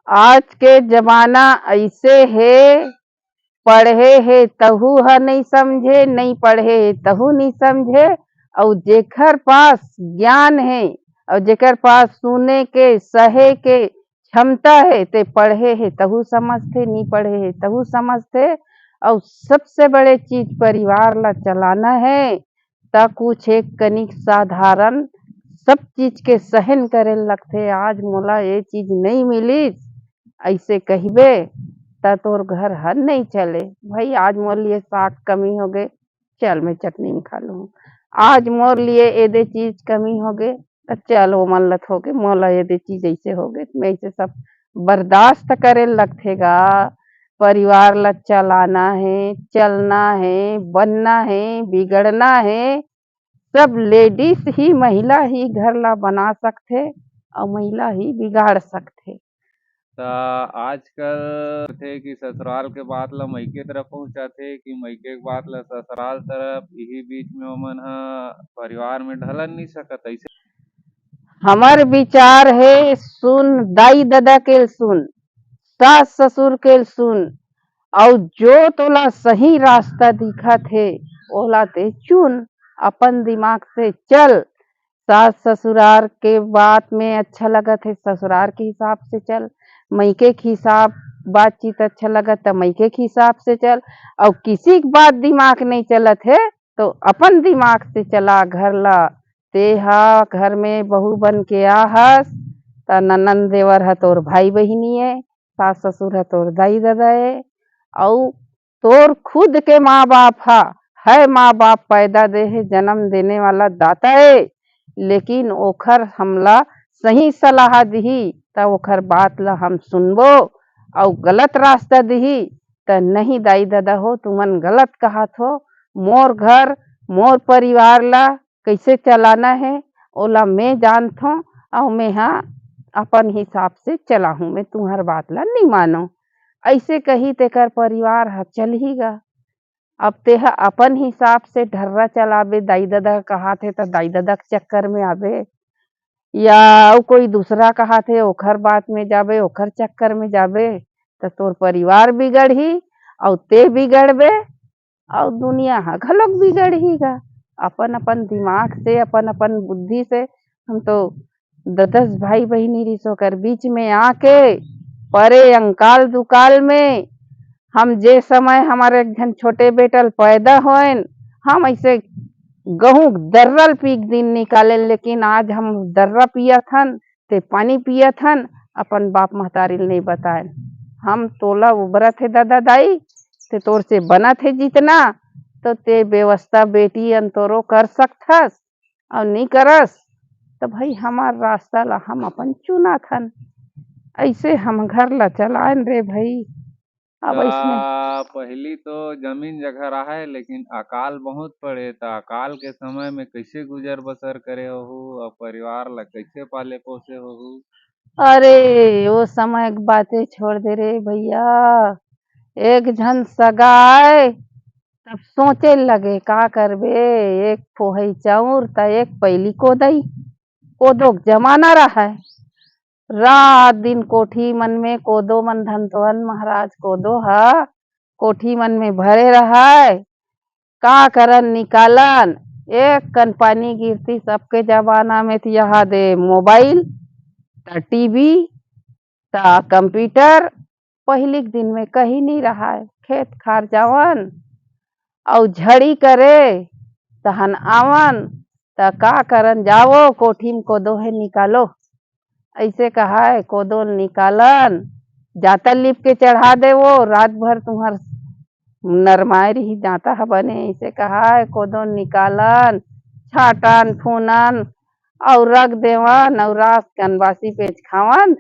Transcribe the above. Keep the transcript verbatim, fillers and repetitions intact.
आज के जमाना ऐसे हे, पढ़े हे तहू ह नइ समझे, नइ पढ़े हे तहू नइ समझे। अउ जेकर पास ज्ञान हे, अउ जेकर पास सुने के, सहे के क्षमता हे, ते पढ़े हे तहू समझथे, नइ पढ़े हे तहू समझथे। अउ सबसे बड़े चीज, परिवार ला चलाना हे, त कुछ एक कनिक साधारण सब चीज के सहन करे लगथे। आज मोला ये चीज नइ मिलिस, ऐसे कहिबे, त तोर घर हर नइ चले। भाई, आज मोर लिए साग कमी होगे, चल मैं चटनी में खा लूँ। आज मोर लिए एदे चीज कमी होगे, त चल ओमन ल थोके, मोला एदे चीज ऐसे होगे, मैं ऐसे सब बर्दाश्त करे लगथे गा। परिवार ला चलाना हे, चलना हे, बनना हे, बिगड़ना हे, सब लेडीज ही, महिला ही घर ला बना सकथे अउ महिला ही बिगाड़ सकथे। त आजकल थे कि ससुराल के बात ला मइके तरफ पहुंचाथे कि मइके के बात ला ससुराल तरफ, इही बीच में ओमन ह परिवार में ढलन नहीं सकत। ऐसे हमर विचार हे, सुन दाई ददा के सुन, सास ससुर के सुन, अउ जो तोला सही रास्ता दिखत हे, ओला ते चुन, अपन दिमाग से चल। सास ससुरार के बात में अच्छा लगत हे, ससुरार के हिसाब से चल। मइके के हिसाब, बातचीत अच्छा लगत त मइके के हिसाब से चल। अउ किसी के बात दिमाग नहीं चलत हे, तो अपन दिमाग से चला घर ला। ते हा घर में बहू बन के आ हस, त ननंद देवर ह तोर भाई बहिनी ए, सास ससुर ह तोर दाई ददा ए, अउ तोर खुद के माँ बाप ह, है माँ बाप पैदा दे हे, जन्म देने वाला दाता ए, लेकिन ओखर हमला सही सलाह दिही, त ओखर बात ला हम सुनबो, अउ गलत रास्ता दिही, त नहीं दाई ददा हो, तुमन गलत कहत हो, मोर घर, मोर परिवार ला कइसे चलाना हे, ओला मैं जानथों, अउ मैं हा अपन हिसाब से चलाहूँ, मैं तुम्हर बात ला नहीं मानों। ऐसे कही तेकर परिवार ह चलही गा। अब तेहा अपन हिसाब से ढर्रा चलाबे, दाई ददा कहाथे त दाई ददा के चक्कर में आबे, या अउ कोई दूसरा कहाथे ओखर बात में जाबे, ओखर चक्कर में जाबे, त तोर परिवार बिगड़ही अउ ते बिगड़बे, अउ दुनिया ह घलोक बिगड़ही गा। अपन अपन दिमाग से, अपन अपन बुद्धि से हम तो ददस भाई बहिनी रिस ओकर बीच में आके परे अंकाल दुकाल में हम जे समय हमर एक झन छोटे बेटा ल पैदा होएन, हम ऐसे गहूं दर्रा ल पी के दिन निकालेन, लेकिन आज हम दर्रा पियत हन, ते पानी पियत हन, अपन बाप महतारी ल नहीं बताएन। हम तोला उबरत हे ददा दाई, ते तोर से बनत हे जितना, तो ते व्यवस्था बेटी अंतोरो कर सकथस, अउ नहीं करस, त भाई हमार रास्ता ला हम अपन चुनत हन। ऐसे हम घर ला चलाएन रे भाई। अब ऐसने का पहली तो जमीन जगह रहे, लेकिन अकाल बहुत पड़े, त अकाल के समय में कैसे गुजर बसर करे होहू अउ परिवार ला कैसे पाले पोसे होहू? अरे, वो समय के बातें छोड़ दे रे भैया। एक झन सगा आए, तब सोचे लगे, का करबे, एक फोहई चाउर त एक पैली कोदई, कोदो के जमाना रहय। रात दिन कोठी मन में कोदो मन, धनतोहन महाराज कोदो ह कोठी मन में भरे रहय। का करन निकालन, एक कन पानी गिरती, सबके जमाना में त यहाँ दे मोबाइल, त टीवी, त कंप्यूटर। पहिली के दिन में कहीं नहीं रहय, खेत खार जावन अउ झड़ी करे, तहन आवन, त का करन, जावो कोठी में कोदो हे निकालो। ऐसे कहाय, कोदो ल निकालन, जाता लिप के चढ़ा देवो, रात भर तुम्हर नरमाए रही जाता ह बने। ऐसे कहाय, कोदो ल निकालन, छाटन फूनन अउ रख देवन, अउ रात कन बासी पेज खावन,